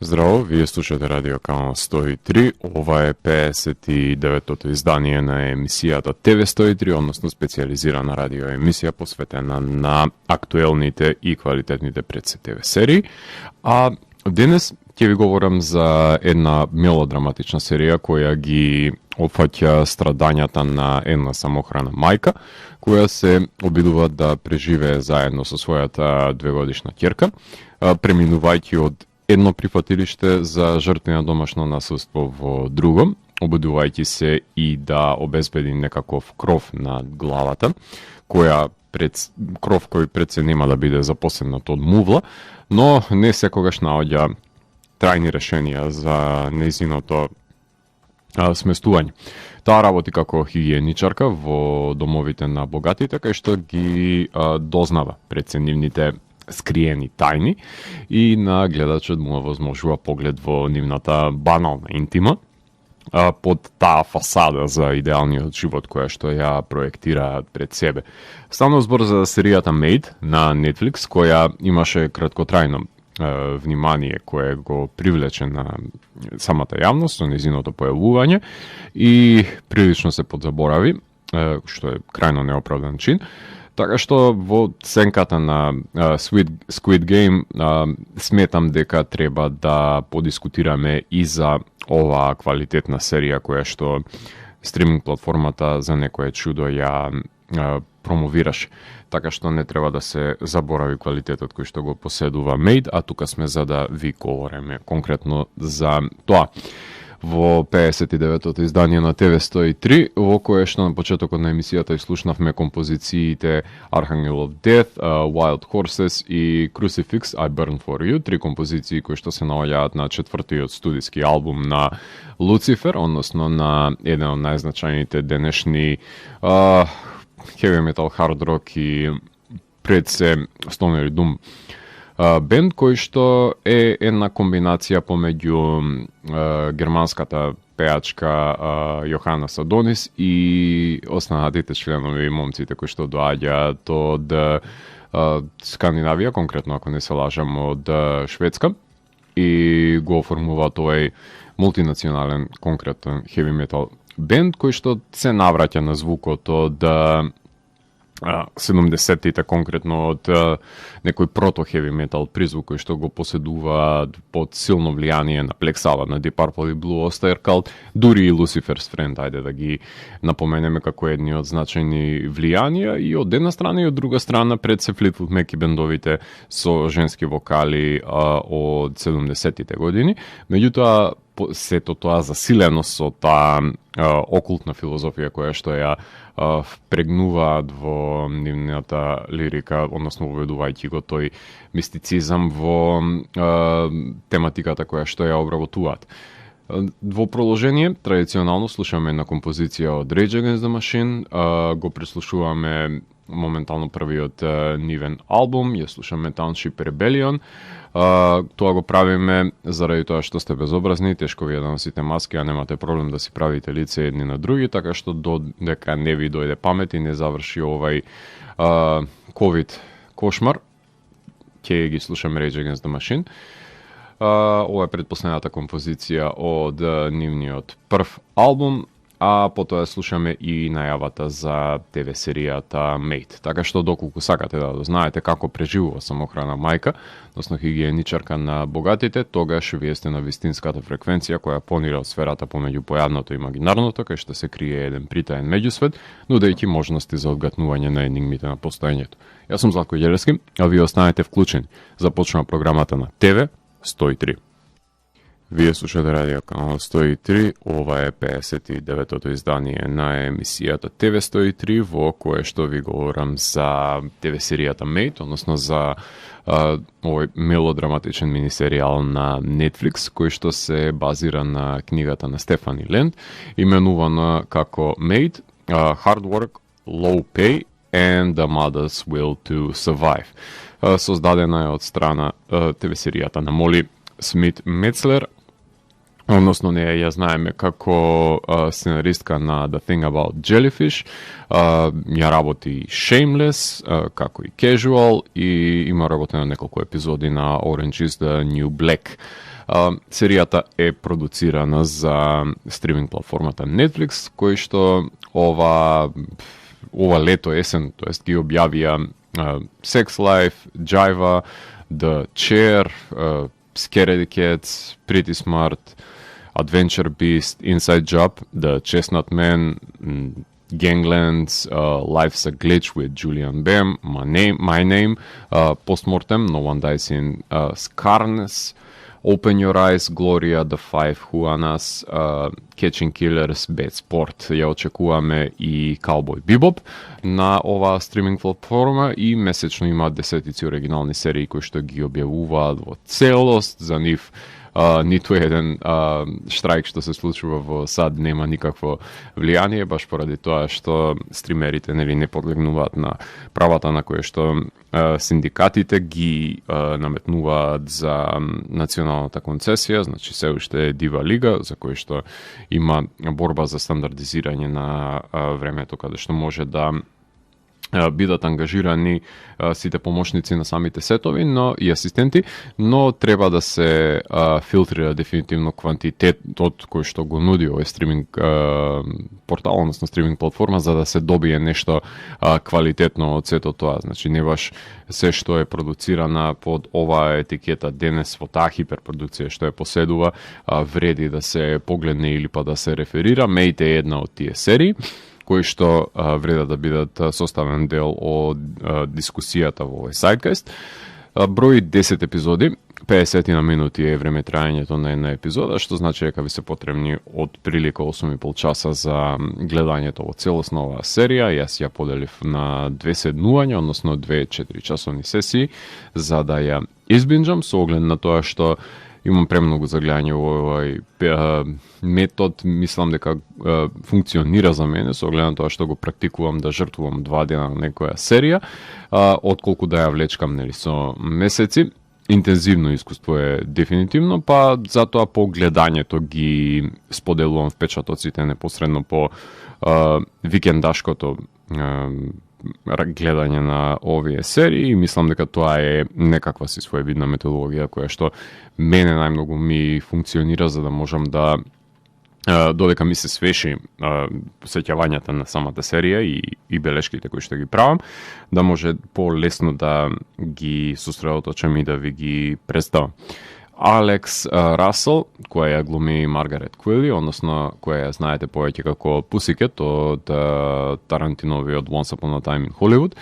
Здраво, вие слушате Радио Канал 103, ова е 59-тото издание на емисијата ТВ 103, односно специализирана радио емисија посветена на актуелните и квалитетните предсе ТВ серии. А денес ќе ви говорам за една мелодраматична серија која ги опфаќа страдањата на една самохрана мајка, која се обидува да преживее заедно со својата 2-годишна ќерка, преминувајќи од едно прифатилиште за жртви на домашно насилство во друго, обидувајќи се и да обезбеди некаков кров над главата, кров кој пред се нема да биде запосенат од мувла, но не секогаш наоѓа трајни решенија за нејзиното сместување. Таа работи како хигиеничарка во домовите на богатите, кај што ги дознава преценивните скриени тајни и на гледачот му овозможува поглед во нивната банална интима под таа фасада за идеалниот живот која што ја проектира пред себе. Станува збор за серијата Maid на Netflix, која имаше краткотрајно внимание кое го привлече на самата јавност со нејзиното појавување и прилично се подзаборави, што е крајно неоправдан чин. Така што во сенката на Squid Game сметам дека треба да подискутираме и за оваа квалитетна серија која што стриминг платформата за некое чудо ја промовираше. Така што не треба да се заборави квалитетот кој што го поседува Maid, а тука сме за да ви говориме конкретно за тоа. Во 59-тото издание на ТВ 103, во кое што на почетокот на емисијата изслушнавме композициите Archangel of Death, Wild Horses и Crucifix, I Burn For You, три композиции кои што се наоѓаат на четвртиот студиски албум на Lucifer, односно на еден од најзначајните денешни heavy metal, hard rock и пред се stoner и doom бенд кој што е една комбинација помеѓу германската пеачка Јохана Садонис и останатите членови и момците кои што доаѓаат од Скандинавија, конкретно ако не се лажам од Шведска, и го оформуваат овој мултинационален конкретен heavy metal бенд кој што се навраќа на звукот од 70-тите, конкретно од некој прото-хеви метал призвук кој што го поседува под силно влијание на Black Sabbath, на Deep Purple и Blue Oyster Cult, дури и Lucifer's Friend, ајде да ги напоменеме како едни од значајни влијанија, и од една страна и од друга страна пред се Fleetwood Mac и бендовите со женски вокали од 70-тите години. Меѓутоа, сето тоа засилено со таа окултна филозофија која што ја впрегнуваат во нивната лирика, односно воведувајќи го тој мистицизам во тематиката која што ја обработуваат. Во продолжение, традиционално слушаме една композиција од Rage Against the Machine, го преслушуваме моментално првиот нивен албум, ја слушаме Township Rebellion. Тоа го правиме заради тоа што сте безобразни, тешко ви е да носите маски, а немате проблем да си правите лице едни на други, така што додека не ви дојде памет и не заврши овај COVID кошмар, ќе ги слушаме Rage Against the Machine. Ова е предпоследната композиција од нивниот прв албум, а потоа слушаме и најавата за ТВ серијата Maid. Така што доколку сакате да знаете како преживува самохрана мајка, односно хигиеничарка на богатите, тогаш вие сте на вистинската фреквенција која понира од сферата помеѓу појавното и имагинарното, кај што се крие еден притаен меѓусвет, нудејќи можности за одгатнување на енигмите на постоењето. Јас сум Златко Ѓелевски, а вие останете вклучени. Започнува програмата на ТВ 103. Вие слушате Радио Канал 103, ова е 59-тото издание на емисијата ТВ 103, во кое што ви говорам за ТВ серијата Maid, односно за овој мелодраматичен минисеријал на Netflix, кој што се базира на книгата на Стефани Ленд, именувана како Maid, Hard Work, Low Pay and the Mother's Will to Survive. Создадена е од страна ТВ серијата на Моли Смит Мецлер, односно неја ја знаеме како сценаристка на The Thing About Jellyfish, ја работи Shameless, како и Casual, и има работено неколку епизоди на Orange is the New Black. Серијата е продуцирана за стриминг платформата Netflix, кој што ова лето есен, тоест ги објавија Sex Life, Jiva, The Chair, Scaredy Cats, Pretty Smart, Adventure Beast, Inside Job, The Chestnut Man, Ganglands, Life's a Glitch with Julian Bam, My Name, Postmortem, No One Dies in Scarness, Open Your Eyes, Gloria, The Five Juanas, Catching Killers, Bad Sport. Ја очекуваме и Cowboy Bebop на оваа стриминг платформа и месечно има 10 оригинални серии кои што ги објавуваат во целост. За нив ниту еден штрајк што се случува во САД нема никакво влијание, баш поради тоа што стримерите не подлегнуваат на правата на кои што синдикатите ги наметнуваат за националната концесија, значи се уште е дива лига за кој што има борба за стандардизирање на времето каде што може да бидат ангажирани сите помошници на самите сетови, но и асистенти, но треба да се филтрира дефинитивно квантитетот кој што го нуди овој стриминг портал, односно стриминг платформа, за да се добие нешто квалитетно од сето тоа. Значи не баш се што е продуцирана под оваа етикета денес во таа хиперпродукција што ја поседува, вреди да се погледне или па да се реферира. Мејте е една од тие серии кои што вреда да бидат составен дел од дискусијата во овој сайткаст. Број 10 епизоди, 50 на минути е време трајањето на една епизода, што значи дека ви се потребни од прилика 8,5 часа за гледањето во целосна оваа серија. Јас ја поделив на 2 седнувања, односно 2 4 часовни сесии, за да ја избинџам со оглед на тоа што имам премногу за гледање во овој метод, мислам дека функционира за мене со оглед на тоа што го практикувам да жртвувам 2 дена на некоја серија, отколку да ја влечкам со месеци. Интензивно искуство е дефинитивно, па затоа по гледањето ги споделувам впечатоците непосредно по викендашкото гледање на овие серии и мислам дека тоа е некаква си своевидна методологија која што мене најмногу ми функционира за да можам да додека ми се свеши сеќавањата на самата серија и белешките кои што ги правам, да може полесно да ги сосредоточам и да ви ги представам. Алекс Расел, која ја глуми Маргарет Квили, односно која ја знаете повеќе како Pussycat од Тарантиновиот Once Upon a Time in Hollywood,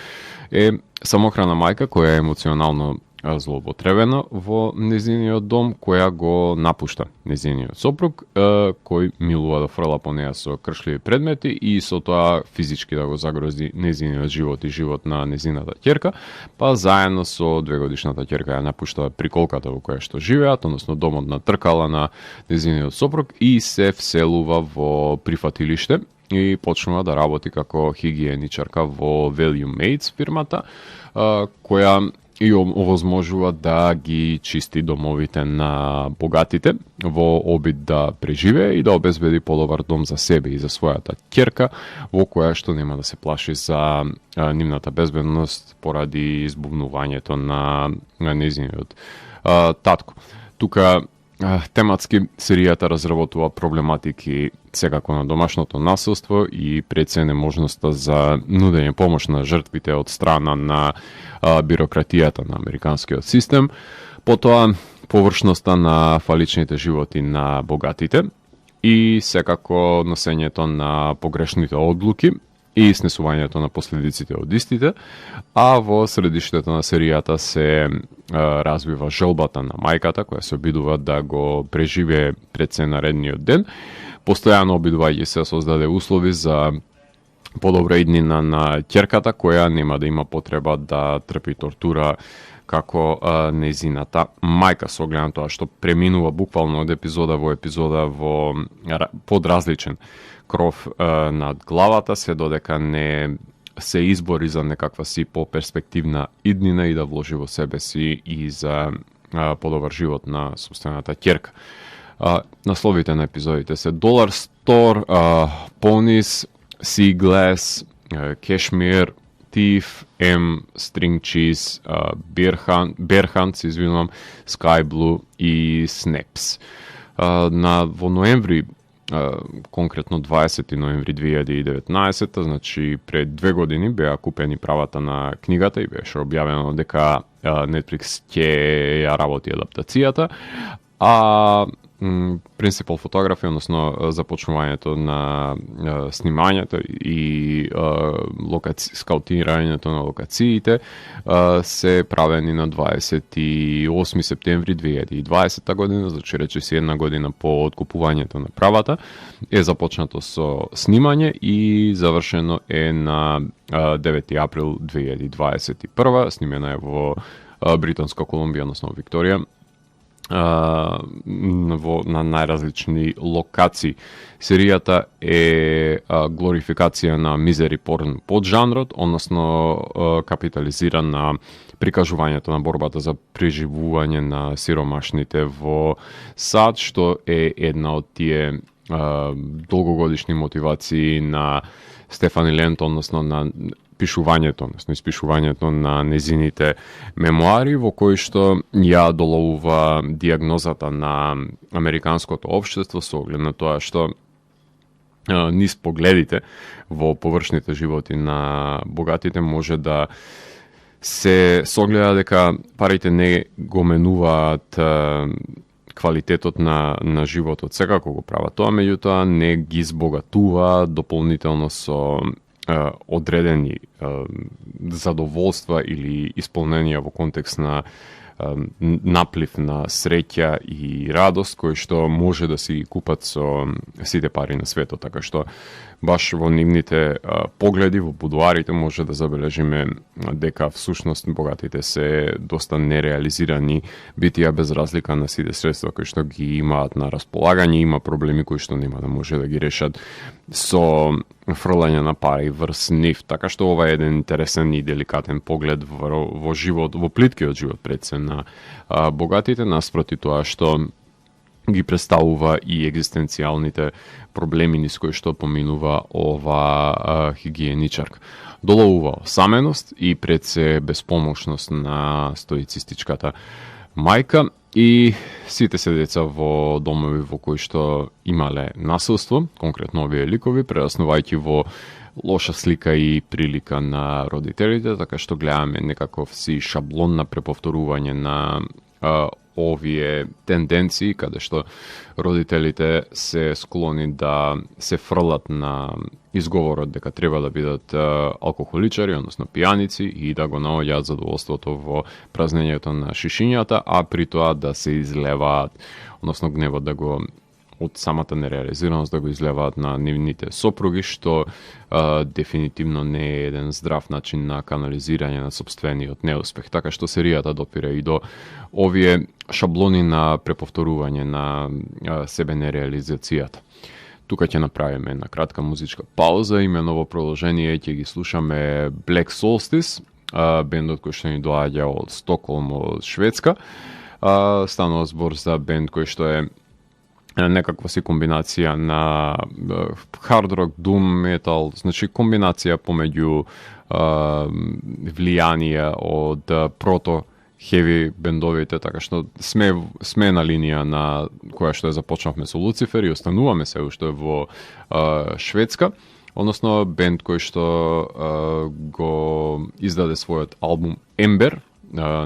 е самохрана мајка која е емоционално злоупотребена во незиниот дом, која го напушта незиниот сопруг, кој милува да фрла по неја со кршливи предмети и со тоа физички да го загрози незиниот живот и живот на незината ќерка, па заедно со 2-годишната ќерка ја напушта приколката во која што живеат, односно домот на тркала на незиниот сопруг и се вселува во прифатилиште и почнува да работи како хигиеничарка во Value Mates фирмата, која и овозможува да ги чисти домовите на богатите во обид да преживее и да обезбеди подобар дом за себе и за својата ќерка, во која што нема да се плаши за нивната безбедност поради избувнувањето на незиниот татко. Тука тематски серијата разработува проблематики секако на домашното насилство и прецене можноста за нудење помош на жртвите од страна на бирократијата на американскиот систем, потоа површноста на фаличните животи на богатите и секако носењето на погрешните одлуки и снесувањето на последиците од истите, а во средиштето на серијата се развива желбата на мајката која се обидува да го преживее пред се наредниот ден, постојано обидувајќи се создаде услови за подобра иднина на ќерката која нема да има потреба да трпи тортура како незината мајка, со оглед на тоа што преминува буквално од епизода во епизода во подразличен кров над главата, се додека не се избори за некаква си по-перспективна иднина и да вложи во себе си и за подобар живот на собствената ќерка. Насловите на епизодите се Dollar Store, Ponies, Sea Glass, Cashmere, Thief, M, String Cheese, Bear Hunt, се извинувам, Sky Blue и Snaps. Во ноември, конкретно 20 ноември 2019, значи пред 2 години беа купени правата на книгата и беше објавено дека Netflix ќе ја работи адаптацијата, а принципал фотографија, односно започнувањето на снимањето и скаутирањето на локациите се правени на 28 септември 2020 година, значи речиси една година по откупувањето на правата, е започнато со снимање и завршено е на 9 април 2021. Снимена е во Британска Колумбија, односно Викторија, на најразлични локации. Серијата е глорификација на мизери порн поджанрот, односно капитализира на прикажувањето на борбата за преживување на сиромашните во САД, што е една од тие долгогодишни мотивации на Стефани Лент, односно на испишувањето на незините мемуари, во кои што ја доловува дијагнозата на американското општество со оглед на тоа што низ погледите во површните животи на богатите може да се согледа дека парите не го менуваат квалитетот на животот. Секако го прават тоа, меѓутоа не ги збогатува дополнително со одредени задоволства или исполненија во контекст на наплив на среќа и радост кои што може да си купат со сите пари на светот, така што баш во нивните погледи, во будуарите може да забележиме дека всушност богатите се доста нереализирани битија без разлика на сите средства кои што ги имаат на располагање, има проблеми кои што нема да може да ги решат со фрлање на пари врз нив, така што ова е еден интересен и деликатен поглед во живот, во плиткиот живот пред се на богатите, наспроти тоа што ги представува и екзистенцијалните проблеми низ кои што поминува ова хигиеничарка. Доловува осаменост и пред се безпомошност на стоицистичката мајка и сите се деца во домови во кои што имале насилство, конкретно овие ликови, прераснувајќи во лоша слика и прилика на родителите, така што гледаме некаков си шаблон на преповторување на овие тенденции, каде што родителите се склони да се фрлат на изговорот дека треба да бидат алкохоличари, односно пијаници, и да го наоѓаат задоволството во празнењето на шишињата, а при тоа да се излеваат, односно гневот да го од самата нереализираност да го излеваат на нивните сопруги, што дефинитивно не е еден здрав начин на канализирање на сопствениот неуспех. Така што серијата допира и до овие шаблони на преповторување на себе нереализацијата. Тука ќе направиме една кратка музичка пауза, имено во продолжение ќе ги слушаме Black Solstice, бендот кој што ни доаѓа од Стоколм, од Шведска. Станува збор за бенд кој што е некаква си комбинација на hard rock, doom metal, значи комбинација помеѓу влијанија од прото хеви бендовите, така што сме на линија на која што започнавме со Луцифер и остануваме се уште во Шведска, односно бенд кој што го издаде својот албум Ember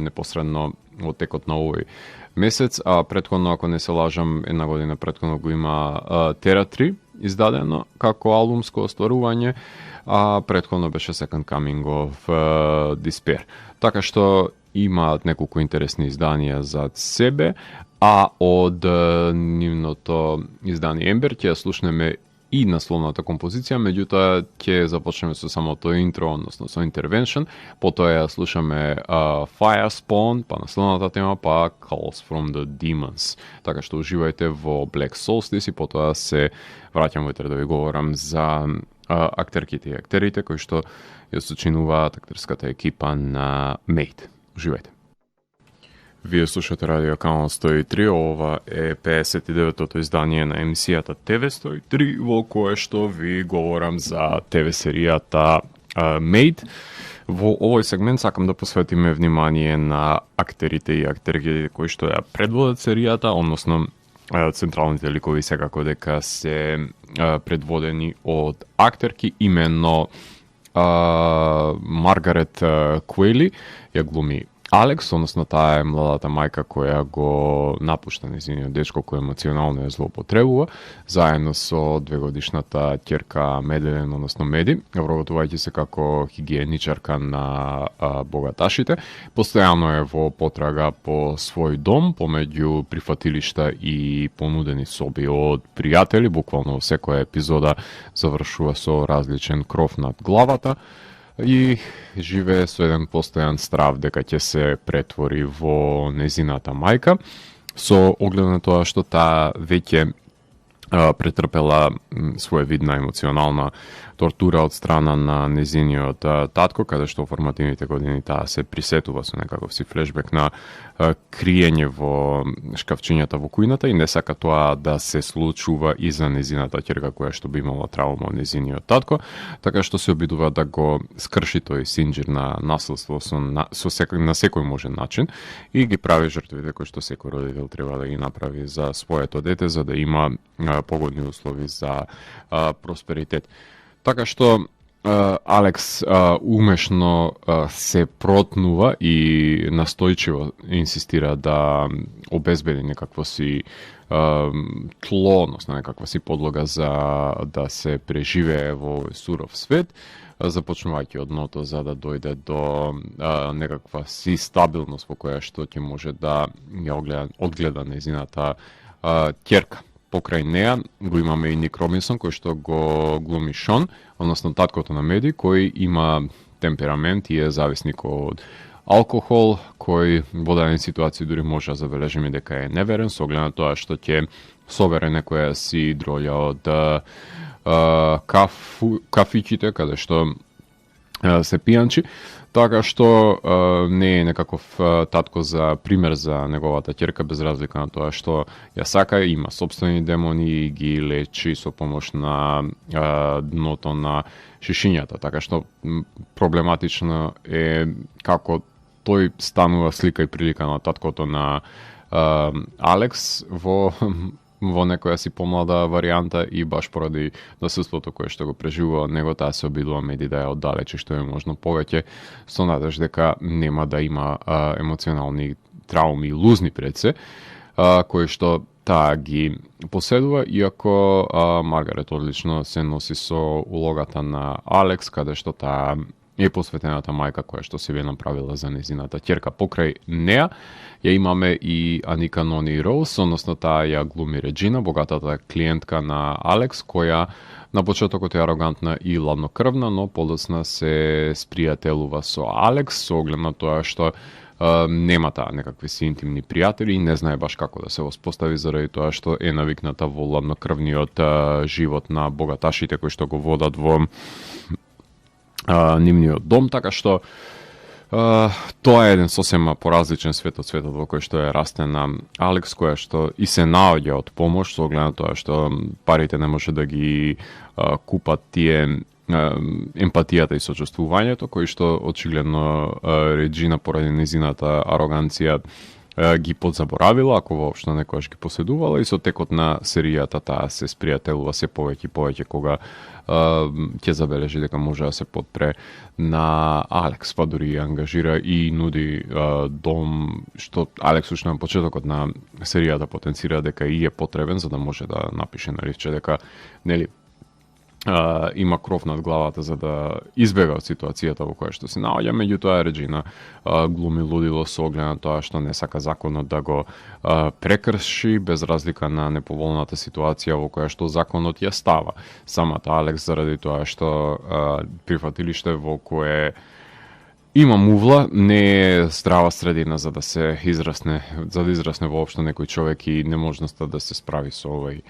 непосредно во текот на овој месец, а претходно, ако не се лажам, една година претходно го има Terra 3 издадено како албумско остварување, а претходно беше Second Coming of Despair. Така што имаат неколку интересни изданија за себе, а од нивното издание Ember ќе ја слушнеме и насловната композиција, меѓутоа ќе започнеме со самото интро, односно со Intervention, потоа ја слушаме Fire Spawn, па насловната тема, па Calls from the Demons. Така што уживајте во Black Solstice и потоа се враќам во да ви говорам за актерките и актерите кои што ја сочинуваат актерската екипа на Made. Уживајте. Вие слушате Радио Канал 103, ова е 59-тото издание на емисијата ТВ 103, во кое што ви говорам за ТВ серијата Made. Во овој сегмент сакам да посветиме внимание на актерите и актерките кои што ја предводат серијата, односно централните ликови секако дека се предводени од актерки, именно Маргарет Куели ја глуми Алекс, односно таа е младата мајка која го напушта нејзиниот дечко кој емоционално ја злоупотребува, заедно со 2-годишната ќерка Меделен, односно Меди, вработувајќи се како хигиеничарка на богаташите. Постојано е во потрага по свој дом, помеѓу прифатилишта и понудени соби од пријатели, буквално секоја епизода завршува со различен кров над главата. И живее со еден постојан страв дека ќе се претвори во незината мајка, со оглед на тоа што таа веќе претрпела своевидна емоционална тортура од страна на незиниот татко, каде што во формативните години таа се присетува со некаков си флешбек на криење во шкафчињата во кујната и не сака тоа да се случува и за незината ќерка која што би имала травма од незиниот татко, така што се обидува да го скрши тој синџир на насилство на секој можен начин и ги прави жртвите кои што секој родител треба да ги направи за своето дете, за да има погодни услови за просперитет. Така што Алекс умешно се протнува и настојчиво инсистира да обезбеди некакво си тло, односно некаква си подлога за да се преживее во овој суров свет, започнувајќи од ното за да дојде до некаква си стабилност во која што ќе може да ја одгледа незината ќерка. Покрај неа го имаме и Ник Робинсон, кој што го глуми Шон, односно таткото на Меди, кој има темперамент и е зависник од алкохол, кој во дадени ситуации дури може да забележиме дека е неверен, со оглед на тоа што ќе собере некоја си дроља од кафичите, каде што се пијанчи, така што не е некаков татко за пример за неговата ќерка, без разлика на тоа што ја сака, има собствени демони и ги лечи со помош на дното на шишињата, така што проблематично е како тој станува слика и прилика на таткото на Алекс во некоја си помлада варијанта и баш поради насилството кое што го преживува од него, таа се обидува Меди да ја оддалечи што е можно повеќе, со надеж дека нема да има емоционални трауми и лузни пред се, кои што таа ги поседува, иако Маргарет одлично се носи со улогата на Алекс, каде што таа е посветената мајка која што се направила за незината ќерка. Покрај неа ја имаме и Аника Нони Роуз, односно таа ја глуми Реджина, богатата клиентка на Алекс, која на почетокот е арогантна и ладнокрвна, но подоцна се спријателува со Алекс, со оглед на тоа што нема таа некакви си интимни пријатели и не знае баш како да се воспостави заради тоа што е навикната во ладнокрвниот живот на богаташите кои што го водат во нивниот дом, така што тоа е еден сосема поразличен свет од светот во кој што е растена Алекс, која што и се наоѓа од помош, со оглед на тоа што парите не може да ги купат тие емпатијата и сочувствувањето, кои што очигледно Реджина поради незината ароганција ги подзаборавила, ако воопшто некојаш ги поседувала, и со текот на серијата таа се спријателува се повеќе и повеќе кога ќе забележи дека може да се подпре на Алекс, па дури ангажира и нуди дом, што Алекс уште на почетокот на серијата потенцира дека и е потребен за да може да напише на ливче дека нели има кров над главата за да избега од ситуацијата во која што се наоѓа, меѓутоа Реджина глуми лудило со оглед на тоа што не сака законот да го прекрши, без разлика на неповолната ситуација во која што законот ја става. Самата Алекс заради тоа што прифатилиште во кое има мувла, не е здрава средина за да се израсне, за да израсне воопшто некој човек и неможноста да се справи со овој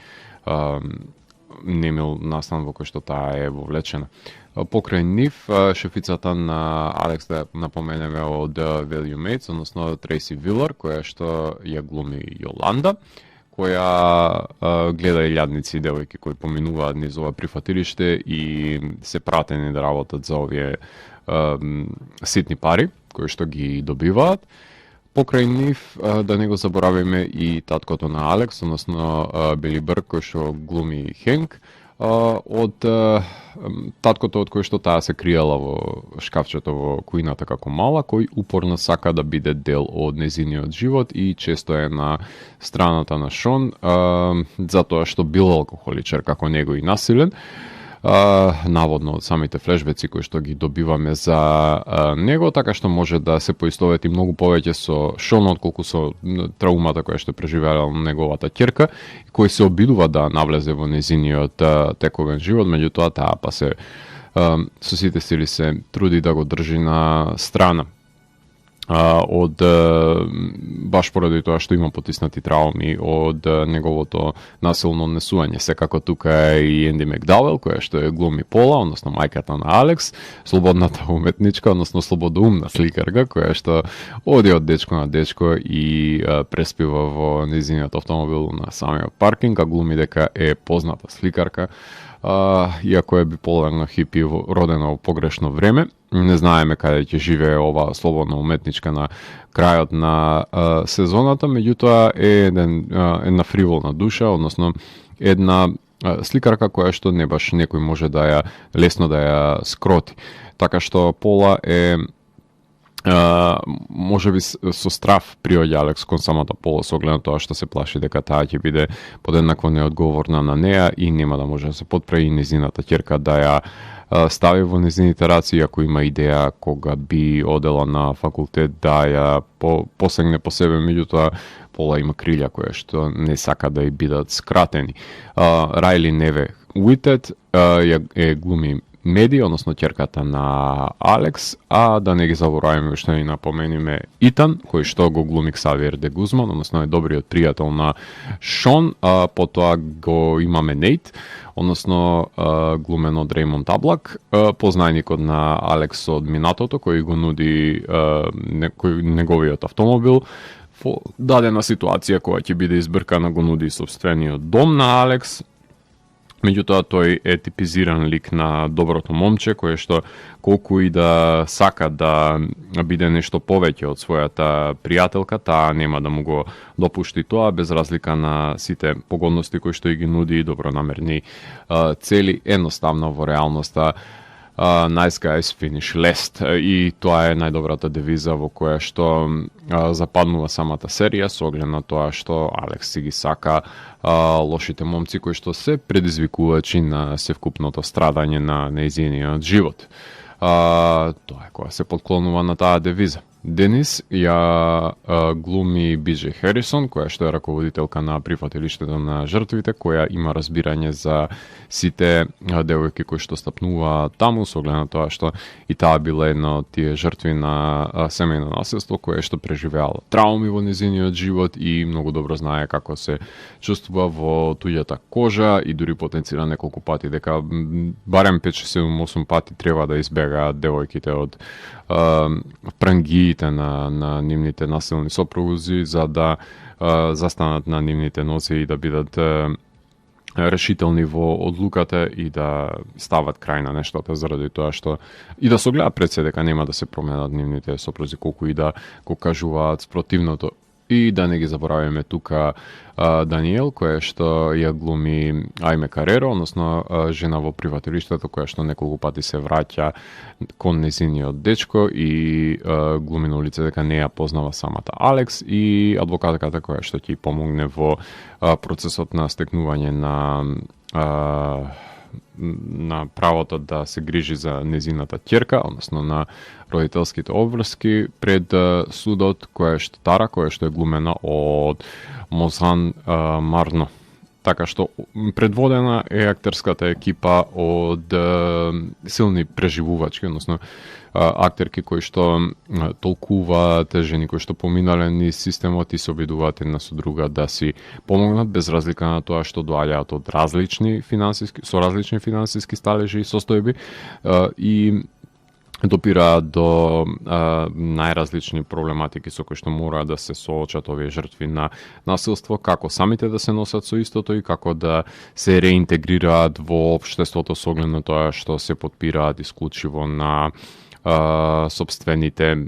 немил настан во кој што таа е вовлечена. Покрај нив, шефицата на Алекс, да напоменеме од Value Mates, односно Трейси Вилар, која што ја глуми Јоланда, која гледа илјадници девојки кои поминуваат низ ова прифатилиште и се пратени да работат за овие ситни пари кои што ги добиваат. Покрај нив, да не го заборавиме и таткото на Алекс, односно Били Бърк, кој што глуми Хенк, од таткото од кој што таа се криела во шкафчето во куината како мала, кој упорно сака да биде дел од незиниот живот и често е на страната на Шон, затоа што бил алкохоличар како него и насилен. Наводно од самите флешбеци кои што ги добиваме за него, така што може да се поистовети многу повеќе со Шон отколку со траумата која што преживеала неговата ќерка, кој се обидува да навлезе во незиниот тековен живот, меѓутоа таа па се со сите сили се труди да го држи на страна од баш поради тоа што има потиснати трауми од неговото насилно однесување. Секако тука е и Енди Макдауел, која што е глуми Пола, односно мајката на Алекс, слободната уметничка, односно слободоумна сликарка, која што оди од дечко на дечко и преспива во незиниот автомобил на самиот паркинг, а глуми дека е позната сликарка, иако е биполарно хипи родена во погрешно време. Не знаеме каде ќе живее ова слободна уметничка на крајот на сезоната, меѓутоа е една фриволна душа, односно една сликарка која што не баш некој може да ја лесно да ја скроти. Така што Пола е може би со страв приоѓа Алекс кон самата Пола со оглед на тоа што се плаши дека таа ќе биде подеднакво неодговорна на неа и нема да може да се потправи незината ќерка да ја стави во незините раци, ако има идеја кога би одела на факултет да ја посегне по себе, меѓутоа Пола има крилја која што не сака да ја бидат скратени. Райли Неве Уитед е глуми Меди, односно ќерката на Алекс, а да не ги забораваме што ни напомениме Итан, кој што го глуми Ксавиер де Гузман, односно е добриот пријател на Шон, потоа го имаме Нейт, односно глумен од Реймонд Таблак, познајникот на Алекс од минатото, кој го нуди неговиот автомобил, во дадена ситуација која ќе биде избркана го нуди собствениот дом на Алекс. Меѓутоа тој е типизиран лик на доброто момче, кое што колку и да сака да биде нешто повеќе од својата пријателка, таа нема да му го допушти тоа, без разлика на сите погодности кои што и ги нуди и добронамерни цели. Едноставно во реалноста nice guys finish last, и тоа е најдобрата девиза во која што западнува самата серија, со оглед на тоа што Алекс си ги сака лошите момци кои што се предизвикувачи на севкупното страдање на нејзиниот живот. Тоа е која се подклонува на таа девиза. Денис ја глуми Биџе Херисон, која што е раководителка на прифатилиштето на жртвите, која има разбирање за сите девојки кои што стапнува таму, со оглед на тоа што и таа била една од тие жртви на семејно насилство, кое што преживеала трауми во незиниот живот и многу добро знае како се чувствува во туѓата кожа и дури потенцира неколку пати дека барем 5-6-7-8 пати треба да избегаат девојките од прангиите на нивните насилни сопрузи за да застанат на нивните носи и да бидат решителни во одлуката и да стават крај на нештата, заради тоа што и да се гледа пред се дека нема да се променат нивните сопрузи, колку и да го кажуваат спротивното. И да не ги забораваме тука Даниел, која што ја глуми Ајме Кареро, односно жена во приватилиштето, која што неколку пати се враќа кон незиниот дечко и глуми на улица дека не ја познава самата Алекс, и адвокатката која што ќе помогне во процесот на стекнување на правото да се грижи за незината ќерка, односно на родителските обврски пред судот, која што е глумена од Мозан Марно. Така што предводена е актерската екипа од силни преживувачки, односно актерки кои што толкуваат жени кои што поминале низ системот и се обидуваат една со друга да си помогнат, без разлика на тоа што доаѓаат од различни финансиски сталежи и состојби, и допира до најразлични проблематики со кои што мора да се соочат овие жртви на насилство, како самите да се носат со истото и како да се реинтегрираат во општеството со оглед на тоа што се потпираат исклучиво на сопствените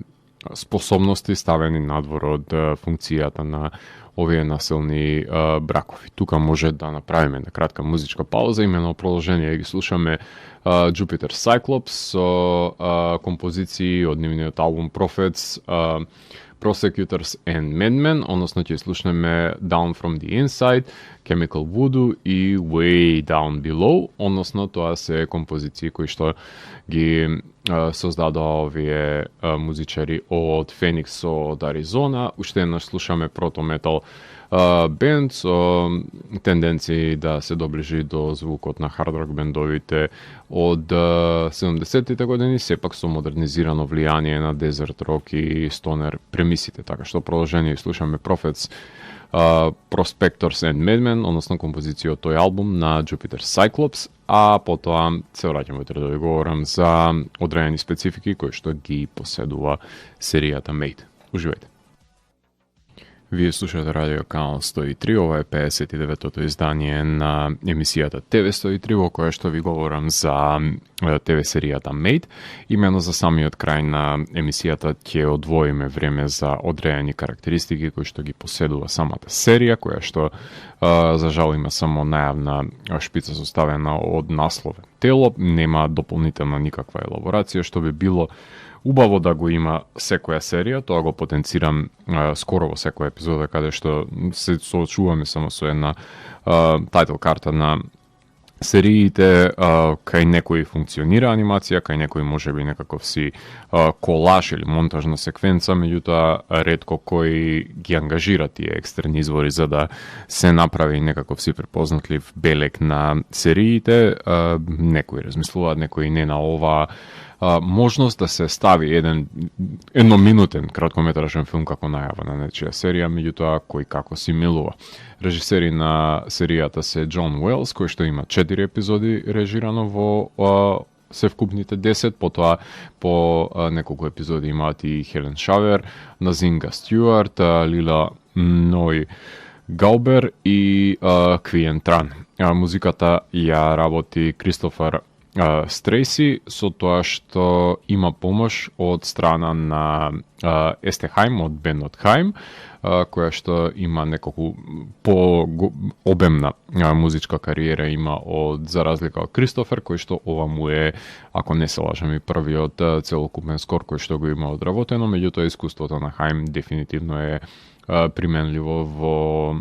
способности ставени надвор од функцијата на овие насилни бракови. Тука може да направиме на кратка музичка пауза, имено продолжение ги слушаме Jupiter Cyclops со композиции од нивниот албум Prophets, Prosecutors and Madmen, односно ќе слушнеме Down from the Inside, Chemical Voodoo и Way Down Below, односно тоа се композиции кои што ги создадоа овие музичари од Феникс од Аризона. Уште еднаш слушаме прото-метал бенд со тенденции да се доближи до звукот на хард-рок бендовите од 70-тите години, сепак со модернизирано влијание на дезерт рок и стонер премисите. Така што продолжение слушаме Prophets, Prospectors and Madmen, односно композиција од тој албум на Jupiter Cyclops, а потоа се враќаме утре да ви говорам за одредени специфики кои што ги поседува серијата Made. Уживајте. Вие слушате радио Канал 103, ова е 59-тото издание на емисијата ТВ 103, во која што ви говорам за ТВ серијата Made. Имено за самиот крај на емисијата ќе одвоиме време за одредени карактеристики кои што ги поседува самата серија, која што за жал има само најавна шпица составена од насловен тело, нема дополнителна никаква елаборација, што би било убаво да го има секоја серија, тоа го потенцирам скоро во секоја епизода, каде што се соочуваме само со една тајтл карта на сериите, кај некои функционира анимација, кај некои може би некаков си колаж или монтажна секвенца, меѓутоа ретко кои ги ангажира тие екстерни извори за да се направи некаков си препознатлив белег на сериите. Некои размислуваат, некои не на ова можност да се стави едноминутен краткометражен филм како најава на нечија серија, меѓутоа кој како си милува. Режисери на серијата се Џон Уелс, кој што има 4 епизоди режирано во севкупните 10, потоа по неколку епизоди имаат и Хелен Шавер, Назинга Стюарт, Лила Ной Гаубер и Квиен Тран. Музиката ја работи Кристофер Стрейси, со тоа што има помош од страна на Есте Хаим од бендот Хаим, која што има неколку по-обемна музичка кариера има за разлика од Кристофер, кој што ова му е, ако не се лажам, и првиот целокупен скор кој што го има одработено, меѓутоа искуството на Хаим дефинитивно е применливо во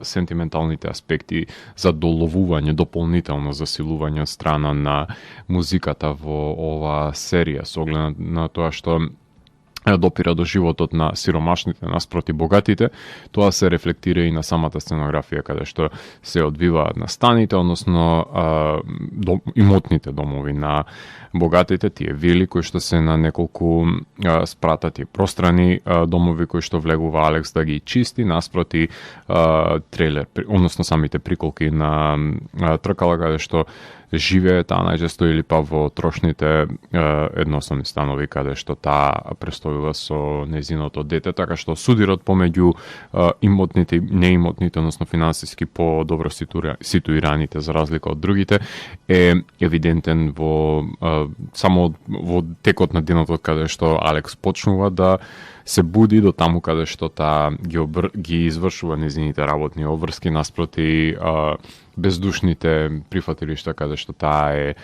сентименталните аспекти за доловување, дополнително засилување од страна на музиката во ова серија, со оглед на тоа што допира до животот на сиромашните наспроти богатите. Тоа се рефлектира и на самата сценографија, каде што се одвиваат настаните, односно имотните домови на богатите, тие вили кои што се на неколку спрата, тие пространи домови кои што влегува Алекс да ги чисти, наспроти трейлер, односно самите приколки на тркала, каде што живее таа најчесто, или па во трошните еднособни станови каде што таа престојува со незиното дете, така што судирот помеѓу имотните и неимотните, односно финансиски по-добро ситуираните за разлика од другите, е евидентен само во текот на денот каде што Алекс почнува да се буди до таму каде што таа ги извршува незините работни обврски наспроти бездушните прифатилишта каде што таа е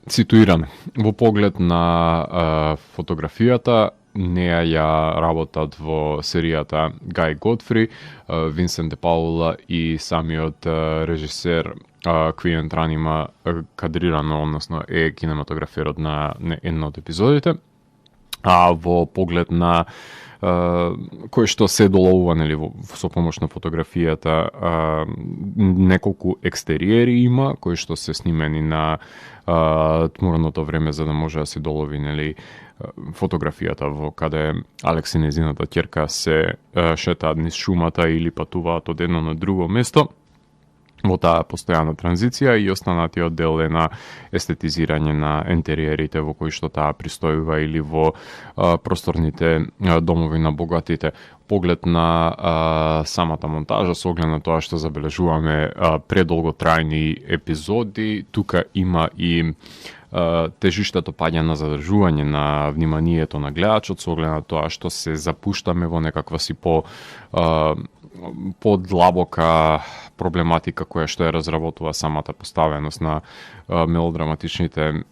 ситуирана. Во поглед на фотографијата, неа ја работат во серијата Гај Годфри, Винсент де Паула и самиот режисер Квиен Тран има кадрирано, односно е кинематограферот на една од епизодите. А во поглед на кој што се доловува, нели, со помош на фотографијата, неколку екстериери има кои што се снимени на тмурното време за да може да се долови, нели, фотографијата во каде Алекс и незината ќерка се шетаат низ шумата или патуваат од едно на друго место. во таа постојана транзиција и останатиот дел е на естетизирање на ентериерите во кои што таа пристојува или во просторните домови на богатите. Поглед на самата монтажа, со оглед на тоа што забележуваме предолготрајни епизоди, тука има и тежиштето паѓа на задржување на вниманието на гледачот, со оглед на тоа што се запуштаме во некаква си подлабока проблематика која што ја разработува самата поставеност на мелодраматичните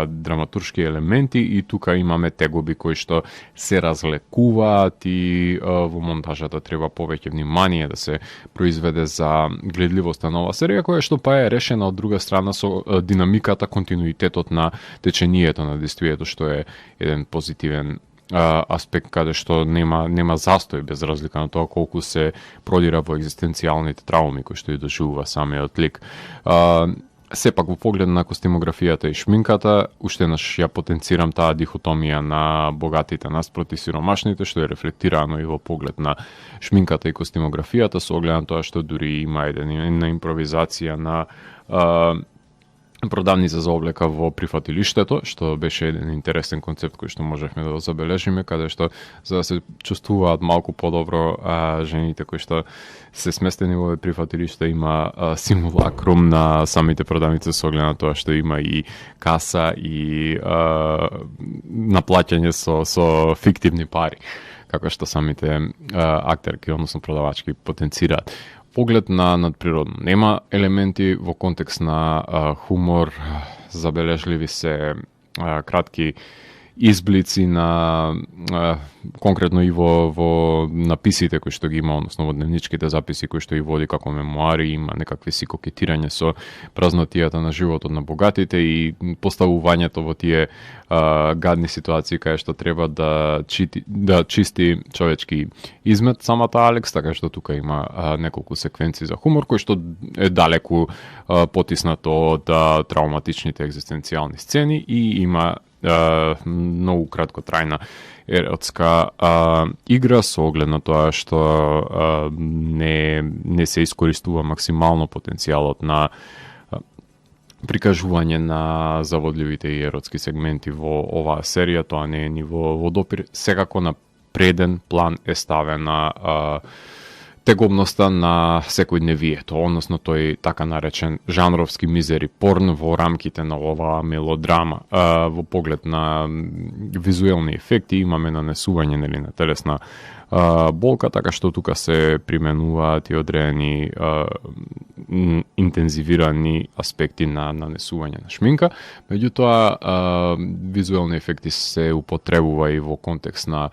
драматуршки елементи и тука имаме тегоби кои што се разлекуваат и во монтажата треба повеќе внимание да се произведе за гледливоста на оваа серија, која што па е решена од друга страна со динамиката, континуитетот на течението на действието, што е еден позитивен аспект каде што нема застој, без разлика на тоа колку се продира во екзистенцијалните трауми кои што и доживува самиот лик. Сепак во поглед на костимографијата и шминката, уште еднаш ја потенцирам таа дихотомија на богатите наспроти сиромашните, што е рефлектирано и во поглед на шминката и костимографијата, со оглед на тоа што дури има една импровизација на продавница за облека во прифатилиштето, што беше еден интересен концепт кој што можевме да го забележиме, каде што за да се чувствуваат малку подобро жените кои што се сместени во прифатилиште, има симулакрум на самите продавници со оглед на тоа што има и каса и наплаќање со фиктивни пари, како што самите актерки, односно продавачки потенцираат. Поглед на надприродно. Нема елементи во контекст на хумор, забележливи се кратки изблици на конкретно и во написите кои што ги има, односно во дневничките записи кои што и води како мемуари, има некакви си кокетирање со празнотијата на животот на богатите и поставувањето во тие гадни ситуации кај што треба да чисти човечки измет самата Алекс, така што тука има неколку секвенции за хумор кој што е далеку потиснато од травматичните екзистенцијални сцени и има многу краткотрајна еротска игра со оглед на тоа што не се искористува максимално потенцијалот на прикажување на заводливите и еротски сегменти во оваа серија. Тоа не е ни во допир. Секако на преден план е ставена тегобноста на секојдневието, односно тој така наречен жанровски мизери порн во рамките на оваа мелодрама. Во поглед на визуелни ефекти имаме нанесување на телесна болка, така што тука се применуваат и одредени интензивирани аспекти на нанесување на шминка. Меѓутоа, визуелни ефекти се употребува и во контекст на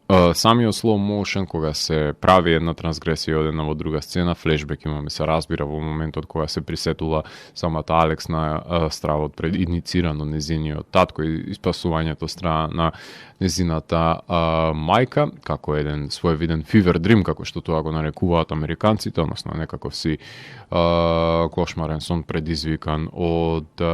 самиот slow motion, кога се прави една трансгресија од една во друга сцена, флешбек имаме, се разбира во моментот кога се присетува самата Алекс на стравот пред иницирано незиниот татко и испасувањето страна на незината мајка, како еден своевиден fever dream, како што тоа го нарекуваат американците, односно некаков си кошмарен сон предизвикан од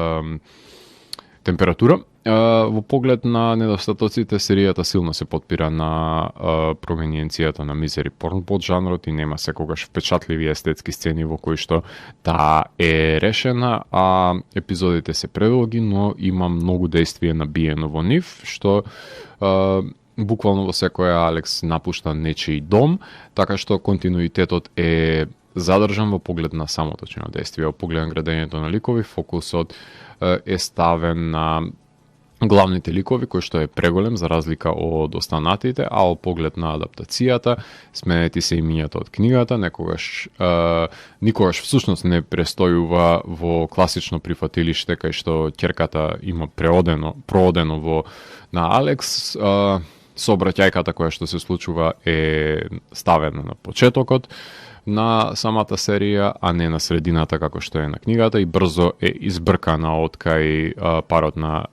температура. Во поглед на недостатоците, серијата силно се потпира на провениенцијата на мизери порн под жанрот и нема секогаш впечатливи естетски сцени во кои што таа е решена, а епизодите се предолги, но има многу действие набиено во нив, што буквално во секоја Алекс напушта нечиј дом, така што континуитетот е задржан во поглед на самото действие, во поглед на градењето на ликови, фокусот е ставен на главните ликови, кој што е преголем за разлика од останатите, а во поглед на адаптацијата, сменети се имињата од книгата, никогаш всушност не престојува во класично прифатилиште, кај што ќерката има проодено на Алекс, сообраќајката која што се случува е ставена на почетокот на самата серија, а не на средината како што е на книгата, и брзо е избркана од кај парот на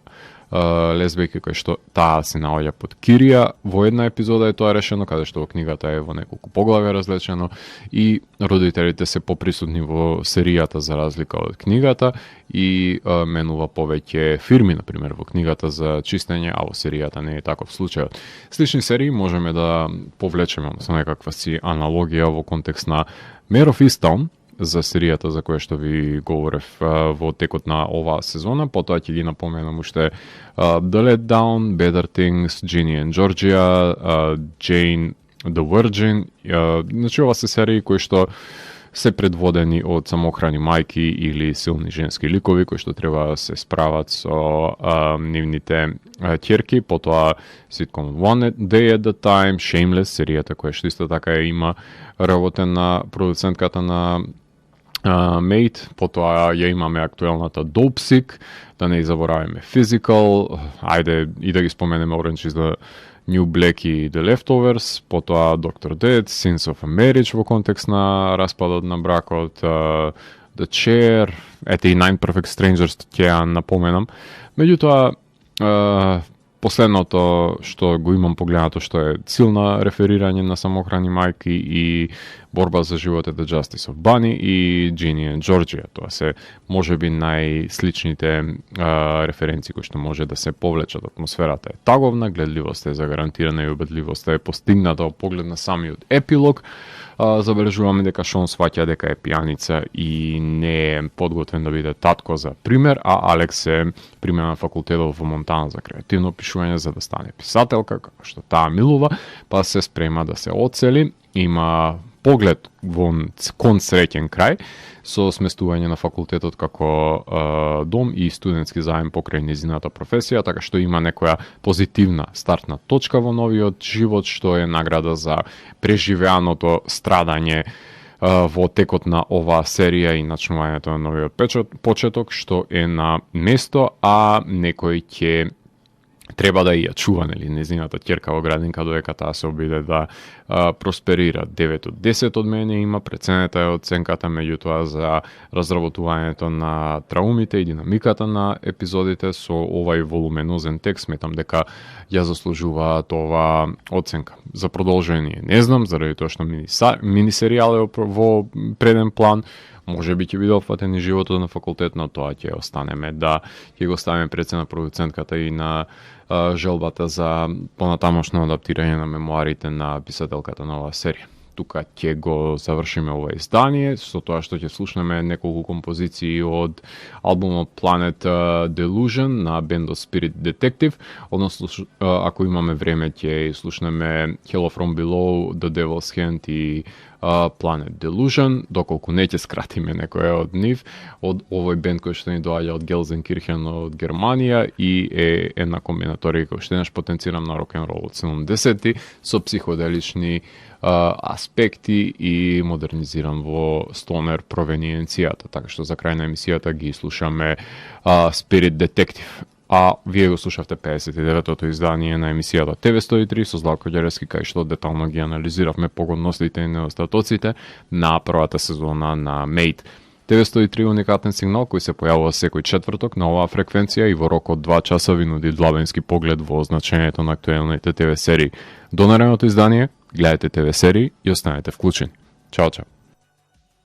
лесбијки кој што таа се наоѓа под Кирија. Во една епизода е тоа решено, каде што во книгата е во неколку поглави различено и родителите се поприсутни во серијата за разлика од книгата и менува повеќе фирми, например, во книгата за чистење, а во серијата не е таков случај. Слични серии можеме да повлечеме со некаква си аналогија во контекст на Mare of Easttown, за серијата за која што ви говорев во текот на оваа сезона. Потоа ќе ги напоменам уште The Letdown, Better Things, Ginny and Georgia, Jane the Virgin. Значи ова се серии кои што се предводени од самохрани мајки или силни женски ликови кои што треба да се справат со нивните ќерки. Потоа ситком One Day at a Time, Shameless, серијата која што исто така има работена продуцентката на Mate. Потоа ја имаме актуелната Dopesick, да не забораваме Physical, ајде и да ги споменеме Orange is the New Black и The Leftovers, потоа Dr. Dead, Sins of a Marriage во контекст на распадот на бракот, The Chair, ете и Nine Perfect Strangers ќе ја напоменам. Меѓутоа, последното што го имам погледнато што е силна реферирање на самохрани мајки и борба за живот е The Justice of Bunny и Ginny and Georgia. Тоа се можеби најсличните референции кои што може да се повлечат. Атмосферата е таговна, гледливост е загарантирана и убедливост е постигната во поглед на самиот епилог. Забележуваме дека Шон сваќа дека е пијаница и не е подготвен да биде татко за пример, а Алекс е пример на факултетот во Монтана за креативно пишување за да стане писателка, како што таа милува, па се спрема да се оцели. Има поглед кон среќен крај со сместување на факултетот како дом и студентски заем покрај незината професија, така што има некоја позитивна стартна точка во новиот живот, што е награда за преживеаното страдање во текот на оваа серија и начнувањето на новиот почеток, што е на место, а некој ќе треба да ја чува, нели, незината ќерка во градинка додека таа се обиде да просперира. 9 од 10 од мене има, преценета е оценката, меѓутоа за разработувањето на траумите и динамиката на епизодите со овај волуменозен текст, сметам дека ја заслужуваат ова оценка. За продолжение не знам, заради тоа што минисеријал е во преден план, може би ќе биде опфатен и животот на факултет, но тоа ќе останеме да ќе го ставиме пред на продуцентката и на желбата за понатамошно адаптирање на мемуарите на писателката на оваа серија. Тука ќе го завршиме ова издание, со тоа што ќе слушнеме неколку композиции од албумот Planet Delusion на бендот Spirit Detective, односно ако имаме време ќе слушнеме Hello From Below, The Devil's Hand и Planet Delusion, доколку не ќе скратиме некој од нив, од овој бенд кој што ни доаѓа од Gelsenkirchen од Германија и е една комбинаторија кој што еднаш потенцирам на рок-н-рол од 70-ти со психоделични аспекти и модернизиран во стонер провениенцијата. Така што за крај на емисијата ги слушаме Spirit Detective. А вие го слушавте 59-тото издание на емисијата TV103 со Златко Ѓеревски, кај што детално ги анализиравме погодностите и недостатоците на првата сезона на Mate. TV103 уникатен сигнал кој се појавува секој четврток на оваа фреквенција и во рок од 2 часа ви нуди длабенски поглед во значењето на актуелните ТВ серии. До наредното издание, гледате ТВ серии и останете вклучени. Чао, чао.